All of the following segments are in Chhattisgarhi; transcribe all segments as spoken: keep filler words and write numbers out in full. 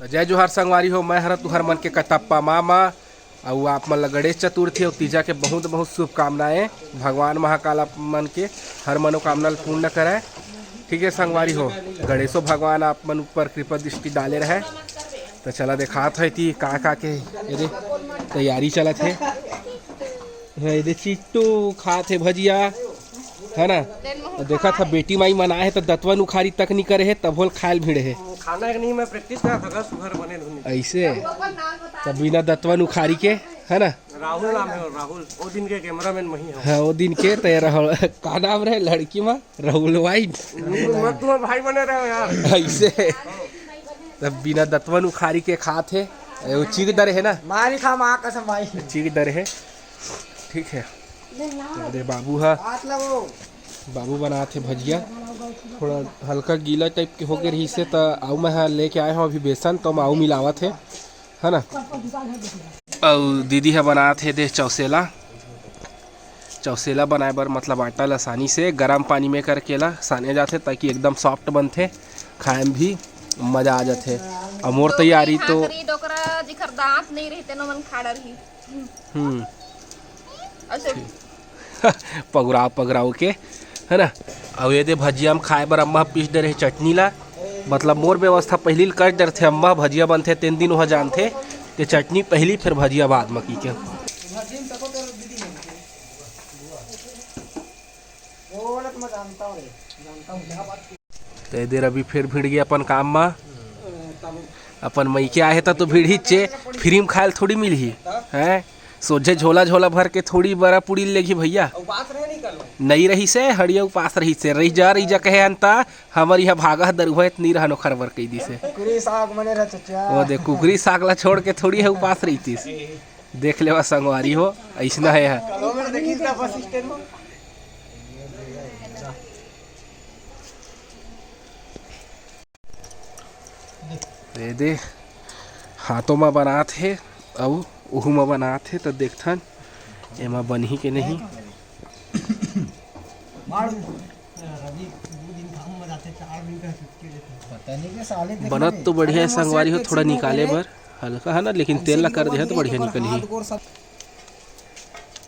तो जय जोहार संगवारी हो, मैं हरा तुहर मन के कटप्पा मामा। अउ आप मन ला गणेश चतुर्थी अउ तीजा के बहुत बहुत शुभकामनाएं। भगवान महाकाल आप मन के हर मनोकामना ल पूर्ण करय। ठीक है संगवारी हो, गणेशो भगवान आप मन ऊपर कृपा दृष्टि डाले रहय। तो चला देखात है ती का का के एदे तैयारी चलत है। है एदे चिट्टू खात है भजिया, है ना? देखा था बेटी माई मन आए है तो दतवन उखारी तक नहीं करे है, तब होल खायल भिड़े है। खाना एक नहीं, मैं प्रैक्टिस करा था, सुघर बने धुन। ऐसे तो बिना दतवन उखारी के, है ना? राहुल नाम है, राहुल, वो दिन के कैमरामैन वही है। हाँ, वो दिन के तैयार राहुल। का नाम रहे लड़की मा? राहुल वाइन। मत तुम्हारे भाई बने रहे यार। ऐसे तब बिना दतवन उखारी के खात है। ए, वो चीख डरे है ना? मारी खा माँ कसम भाई। चीख डरे है। ठीक है। तो दे बाबू हा, बाबू बनात हे भजिया। थोड़ा हल्का गीला टाइप के होके रहिस हे, त अउ मैं हा लेके आए हूँ अभी बेसन, तो मैं अउ मिलावत हे, है ना। अउ दीदी हा बनात हे दे चौसेला। चौसेला बनाए बर मतलब आटा ला सानी से गरम पानी में करके ला साने जाथे, ताकि एकदम सॉफ्ट बनथे, खाए में भी मजा आ जाथे। अउ मोर तैयारी तो डोकरी डोकरा जिखर दांत नहीं रहिते, नोमन खाड़ा रही। हम्म। अच्छा। पगराव पगराव के, है ना। अउ ये दे भजिया में खाए बर अम्मा पीस दे रहे चटनी ला, मतलब मोर व्यवस्था पहिली ल कर डरथे अम्मा, भजिया बनथे तेन दिन वह जानथे, ते चटनी पहिली फिर भजिया बाद म की के। ते देर अभी फिर भिड़ गया अपन काम मा। अपन मइके आहे त तो भिड़ ही चे, फ्री म खायल थोड़ी मिलही, हैं? सोझे झोला झोला भर के थोड़ी बरा पुड़ी लेगी भैया। उपास रहे नहीं करना। नहीं रही से, हड़िया उपास रही से, रही जा, रही जा कहे हन ता, हमर इहा भागा दरुहा इतनी रहन ओखर बर कही दिसे। कुकरी साग मने रह चचा। वो दे, कुकरी साग ला छोड़ के थोड़ी है उपास रही तीस। देख लेवा संगवारी हो, ऐसना है। कलो में देखी था बस स्टैंड में। दे दे, हाथों में बनात हे, अउ उहू में बनात हे, तो देखथन एमा बनही के नहीं। पता नहीं के साले देखना बनत तो बढ़िया है संगवारी हो, थोड़ा निकाले बर हल्का है ना, लेकिन तेल ला कर दे तो बढ़िया निकलही।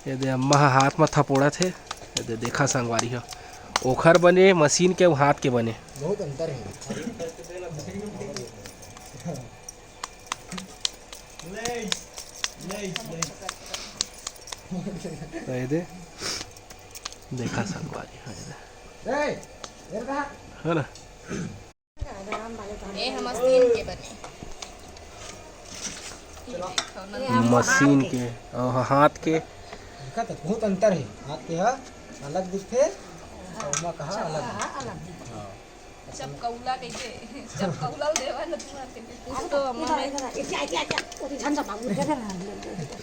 ये दे अम्मा ह हाथ म थपोड़त हे। ये दे देखा संगवारी हो, ओखर बने मशीन के, अउ हाथ के बने। बहुत अंतर है। तो ये दे देखा संगवारी हो, ये दे। है ना? ए, हम मशीन के बने। मशीन के, अउ हाथ के। देखा त बहुत अंतर है, हाथ के हा अलग दिखथे, अउ ओमा कहा अलग दिखथे। चपकौला कहिके, चपकौला देवा न तुम्हारे। कुछ तो मम्मी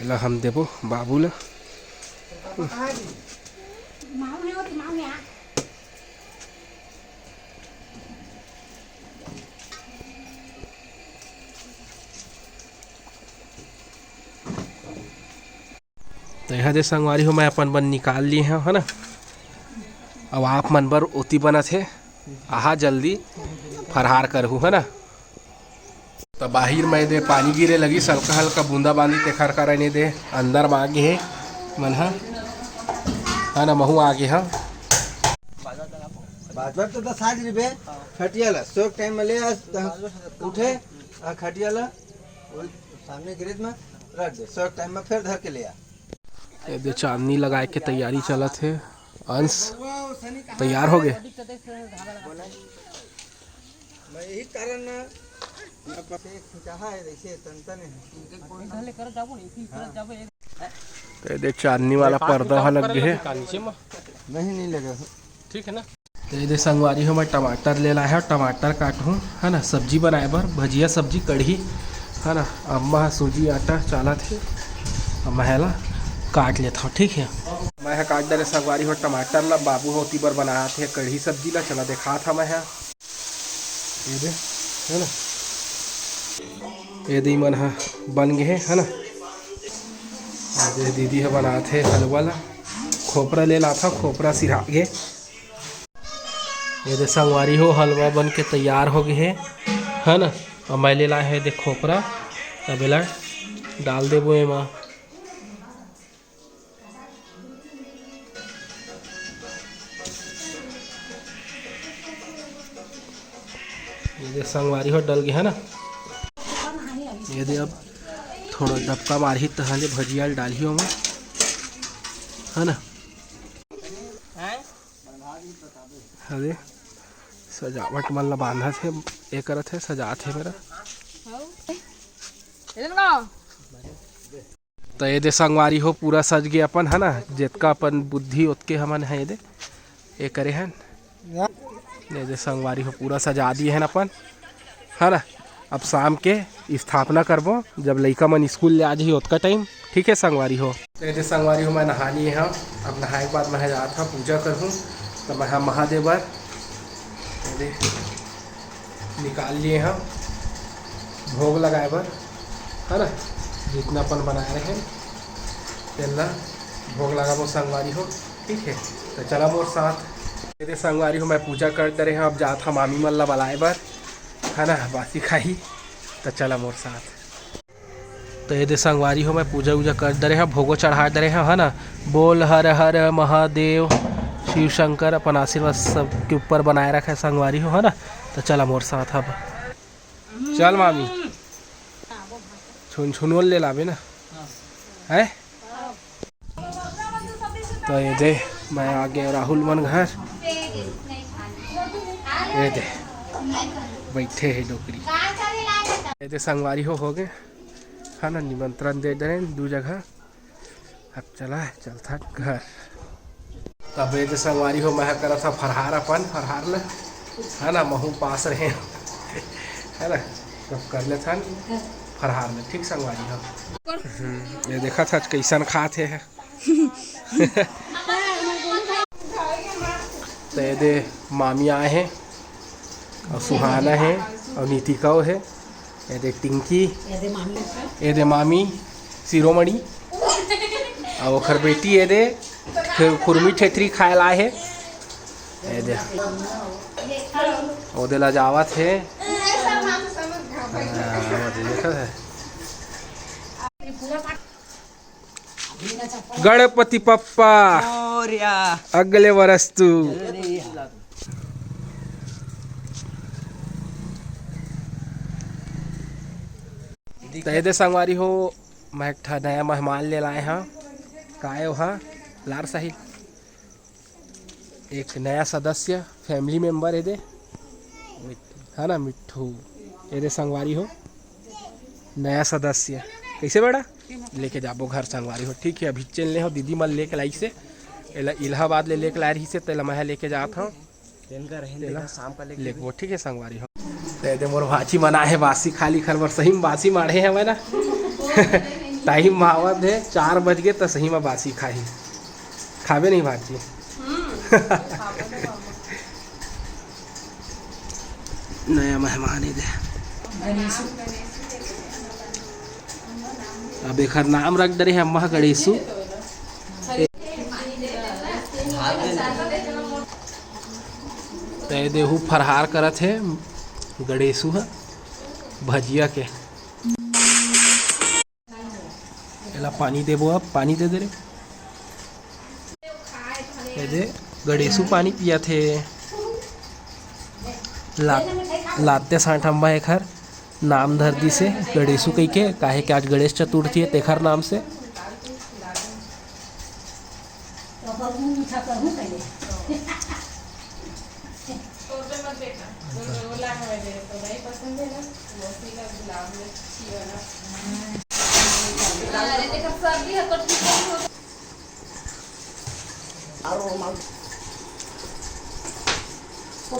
एला हम देबो बाबू ला। तो यहाँ दे संगवारी हो, मैं अपन बन निकाल लिए हूँ, है ना। अब आप मन बर ओती बनत हे, आहा जल्दी फरहार करहू, है ना। तो बाहिर में दे पानी गिरे लगी, हल्का हल्का बूंदा बांदी, तेखर कारण ये दे अंदर में आगे हे मन ह, है ना, महू आगे ह। बाजार तो दस आज रिबे, खटिया ला सोक टाइम में ले आ, उठे आ खटिया ला वो सामने गिरिज में रख दे, सोक टाइम में फिर धर के ले आ। ये दे चांदनी लगाए के तैयारी चलत हे। अंश तैयार हो गए। मैं यही कारण ना, मैं पसे खिंचाहा है, देखिए, तन तन है। तो ये दे चांदनी वाला पर्दा वहाँ लग गए है। नहीं, नहीं लगा। ठीक है ना। तो ये दे संगवारी हो, मैं टमाटर ले लाया हूँ, टमाटर काटहूँ, है ना, सब्जी बनाए बर, भजिया सब्जी, कढ़ी, है ना। अम्मा ह सूजी आटा चालत हे, अब मैं एला काट लेत हूँ, ठीक है। मैं ह काट डरे संगवारी हो टमाटर ला, बाबू ह ओती बर बनात हे कढ़ी सब्जी ला, चला देखात हूँ मैं ह। ये दे, है ना, ये दे मन ह बन गए हे, है ना। ये दे दीदी ह बनात हे हलवा ला, खोपरा ले लात हूँ, खोपरा सिरा गे। ये दे संगवारी हो, हलवा बन के तैयार हो गए हे, है ना। अब मैं ले लाए हे देख खोपरा, अब एला डाल देबो एमा। ये दे संगवारी हो डल गे हे ना, ये दे अब थोड़ा डबका मारही तहाले भजिया ल डालही ओमा, है ना। अरे सजावट मन ला बांधत हे, ये करत हे, सजात हे मेरा। त ये दे संगवारी हो पूरा सज गे अपन, है ना, जेतका अपन बुद्धि ओतके हमन हे ये दे, ये करे हन। ये दे संगवारी हो पूरा सजा दिए हन अपन, है ना। अब शाम के स्थापना करबो, जब लइका मन स्कूल ले आ जाही ओतका टाइम। ठीक है संगवारी हो। तो ये दे संगवारी हो, मैं नहा लिए हंव। अब नहाए के बाद मैं जात हंव पूजा करहूँ। तो मैं हा महादेव बर ये दे निकाल लिए हंव भोग लगाए बर, है ना। जितना अपन बनाए रहे तेला भोग लगाबो संगवारी हो। ठीक है, तो चला मोर साथ। ये दे संगवारी हो, मैं पूजा कर दे रहे हंव, अब जात हंव मामी मन ला बलाए बर, है ना, बासी खाही। तो चला मोर साथ। तो ये दे संगवारी हो, मैं पूजा वूजा कर दे रहे हंव, भोगो चढ़ा दे रहे हंव, है ना। बोल हर हर महादेव, शिव शंकर अपन आशीर्वाद सबके ऊपर बनाए रखे संगवारी हो, है ना। तो चला मोर साथ अब। चल मामी, छुन छुन ले लाबे ना, है। तो ये दे, मैं आ गया राहुल मन घर। ये दे, बैठे हे डोकरी। ये दे संगवारी हो, हो गए, है ना, निमंत्रण दे दे रहे दू जगह। अब चला, चलथा घर। तब ये दे संगवारी हो, मैं करत हंव फरहार अपन, फरहार ल, है ना, महू पास रहे, है ना, तब कर लेथन फरहार ल, ठीक संगवारी हो। हम्म, ये देखत हच कैसन खात हे। तो ये दे मामी आए हे, अउ सुहाना हे, अउ नीतिका हे, ये दे टिंकी, ये दे मामी शिरोमणि, अउ ओखर बेटी ये दे खु-, खुरमी ठेठरी खाए ला आए हे, ये दे, ओ दे ला जावत हे। हाँ, वो दे देखत हे। गणपति बप्पा मोरया। अगले वरस तू। त ये दे संगवारी हो, मैं एक ठा नया मेहमान ले लाए हंव। काय ओहा? लार साहिल। एक नया सदस्य, family member ये दे, मिट्ठू, है ना मिट्ठू, ये दे संगवारी हो, नया सदस्य। कैसे बेटा? लेके जाबो घर संगवारी हो, ठीक है। अभी चल ले हो, दीदी मन लेके लाइस हे, एला इलाहाबाद ले लेके लाए रहिस हे, तेला मैं लेके जात हंव। तेन का रहेन तेला दे, शाम का लेके लेके वो, ठीक है संगवारी हो। ते दे मोर भांची मन आए हे बासी खा ली खर बर, सही में बासी माढ़े हवय ना। टाइम आवत हे, चार बज गे त सही में बासी खाही। खाबे नहीं भांची? हम्म, खाबो तो खाबो। नया मेहमान ये दे। अब एखर नाम रख डरे हे अम्मा ह गणेशू। ते देहू फरहार करत हे गणेशू ह भजिया के। एला पानी देबो, अब पानी दे दे रे। ए दे, गणेशू पानी पियत हे। ला-, लाते सांठ अम्मा एखर नाम धर दिस हे गणेशू कहिके, काहे कि आज गणेश चतुर्थी हे तेखर नाम से।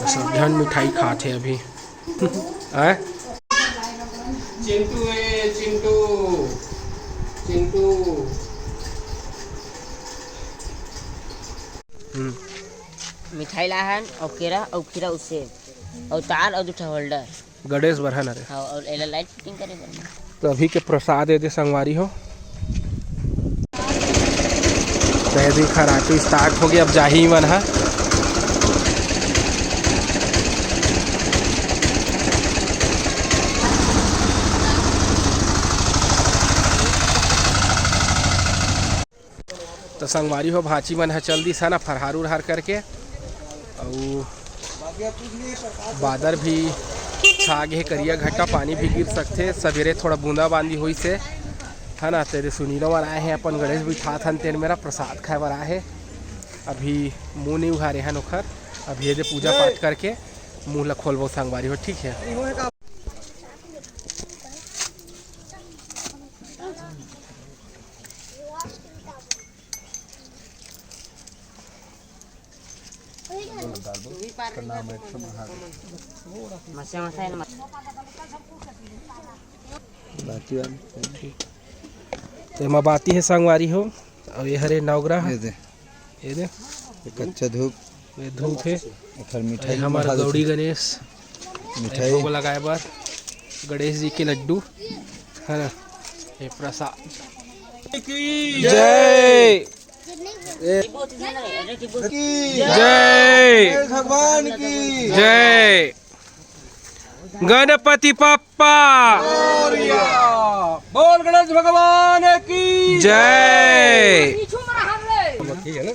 सब झन मिठाई खात हे अभी। हैं? चिंटू ए, चिंटू, चिंटू। हम्म। मिठाई लाहन अउ केरा अउ खीरा अउ सेब अउ तार अउ दू ठा holder। गणेश बर हे ना रे? हाँ, अउ एला light fitting करे बर। तो अभी के प्रसाद ये दे संगवारी हो। तो ये देखा, आरती start हो गई, अब जाही मन हा। संगवारी हो, भांची मन ह चल दिस हे ना फरहार उरहार करके, अउ बादर भी छा गे हे, करिया घट्टा, पानी भी गिर सकथे। सबेरे थोड़ा बूंदाबांदी होइस हे, है ना। तेरे सुनीलो मन आए हे, अपन गणेश बिठात हन, तेन मेरा प्रसाद खाए बर आए हे। अभी मुंह नहीं उघारे हन ओखर, अभी ये दे पूजा पाठ करके मुंह ला खोलबो संगवारी हो, ठीक है। बाती वाली। तो एमा बाती हे संगवारी हो, अउ ये हरे नवग्रह। ये दे। ये दे। ये कच्चा धूप। ये धूप हे। एखर मिठाई ये हमर मखा देथे। गौड़ी गणेश। मिठाई। भोग लगाए बर गणेश जी के लड्डू, है ना? ये प्रसाद। की जय। ए, की जय। गणेश भगवान की जय। गणपति बप्पा मौर्या। बोल गणेश भगवान की जय। ठीक है ना?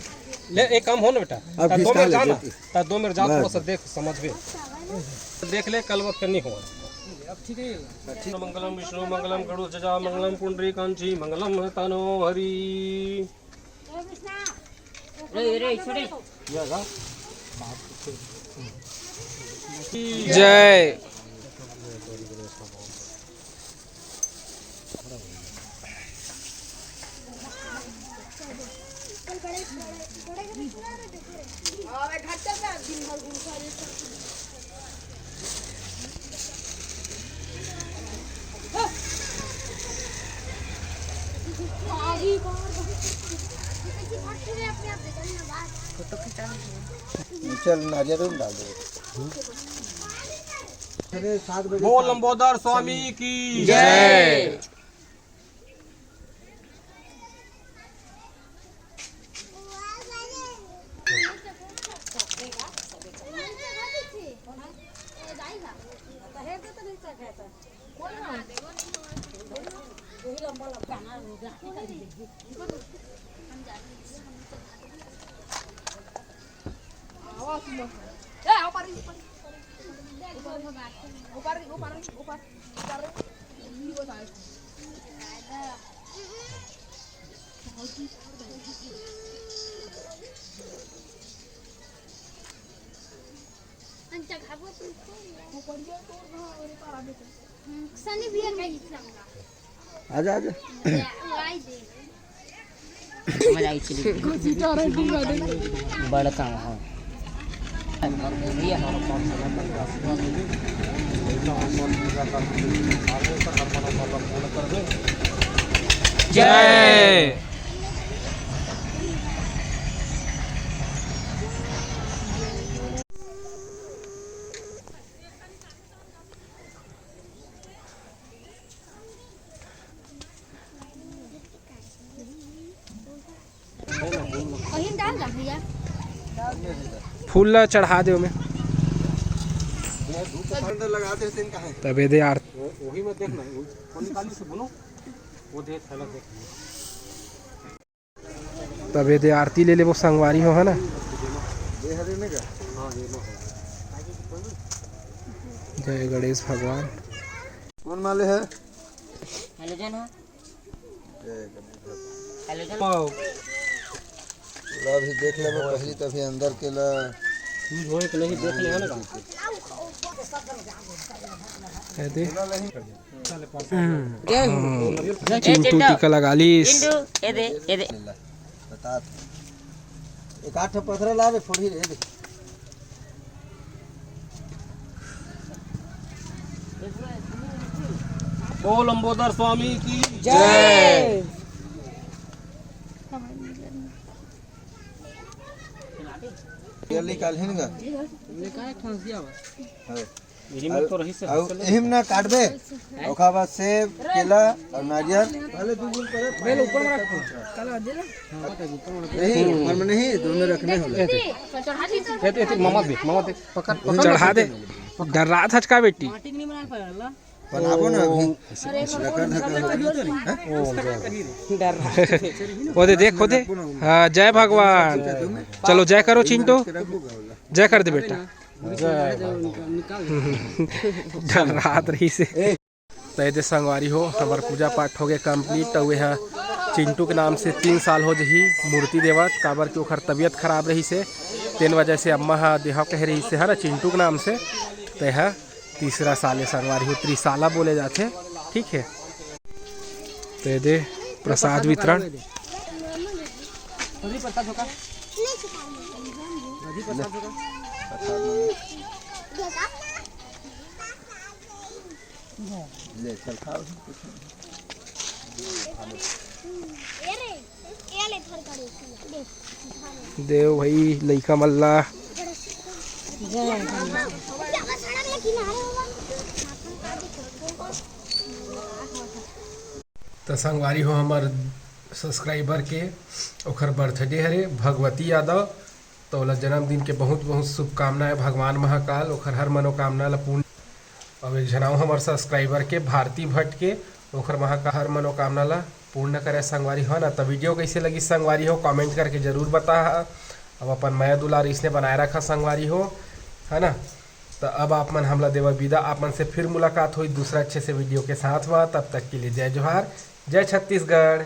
ले, एक काम हो ना बेटा, अब ता दो खिसका मिनट ले जा ना, ज्योति। ता दो मिनट जा, बस। थोड़ा सा देख समझ में, देख ले, कल वक्त नहीं हो। मंगलम विष्णु मंगलम गरुड़ ध्वजा मंगलम पुंडरीकांची मंगलम तनो हरि। जय। चल, नारियल में डाल दे। बोल लंबोदर स्वामी की जय। सनी भैया का इच्छा। आजा, आजा। मजा आई चली। बड़का, हाँ। जय। फूल ला चढ़ा दे ओमे। तब ये दे आरती। तब ये दे आरती ले लेबो संगवारी हो, है ना? जय गणेश भगवान। कौन माले है? हेलोजन है। जय गणेश भगवान। हेलोजन। ला भी देख लेबो पहली, तभी अंदर के ला। यूज होए कि नहीं देख ले, है ना? है दे। हम्म। जय हो। हम्म। जय चिंटू चिंटू। टीका लगा लीस। चिंटू, ये दे, ये दे। बता। एक आठ ठो पथरा ला रे, फोड़ी रे, ये दे। बोल लंबोदर स्वामी की जय। ये निकाल है ना? हाँ। यही में तो रही से अउ हासिल एहिम ना काटबे, ओखर बाद सेब, केला अउ नारियल। बेल ऊपर में रख। यही ऊपर में नहीं, दोनों रखने होला। एते, एते, मामा दे, मामा दे, पकड़, पकड़। चढ़ा दे। डर्रात हच का बेटी। माटी के नहीं बना पाएगा। बनाबो ना अभी। ओदे देख, ओदे। हाँ, जय भगवान। चलो, जय करो चिंटू। जय कर दे बेटा। डर्रात रहिसे। त एदे संगवारी हो, हमर पूजा पाठ हो गए complete। अउ एहा चिंटू के नाम से तीन साल हो जही मूर्ति देवत, काबर कि ओखर तबीयत खराब रहिसे, तेन वजह से अम्मा ह देहव कहे रहिसे, है ना, चिंटू के नाम से। त एहा तीसरा साल ए संगवारी हो, त्रिसाला बोले जाथे। ठीक है, त एदे प्रसाद वितरण। ले चल खा। देव भाई लइका मन ला। त संगवारी हो, हमर subscriber के ओखर birthday हरे, भगवती यादव। त ओला जन्मदिन के बहुत बहुत शुभकामनाएं। भगवान महाकाल ओखर हर मनोकामना ला पूर्ण। अब एक झन अउ हमर subscriber के, भारती भट्ट के, ओखर महा-, हर मनोकामना ला पूर्ण करे संगवारी हो ना। त video कैसे लगी संगवारी हो, comment करके जरूर बता। अब अपन मया दुलार इसने बनाए रखा संगवारी हो, है ना। त अब आप मन हमला देवा विदा, आप मन से फिर मुलाकात होई दूसरा अच्छे से video के साथ में। तब तक के लिए जय जोहार, जय छत्तीसगढ़।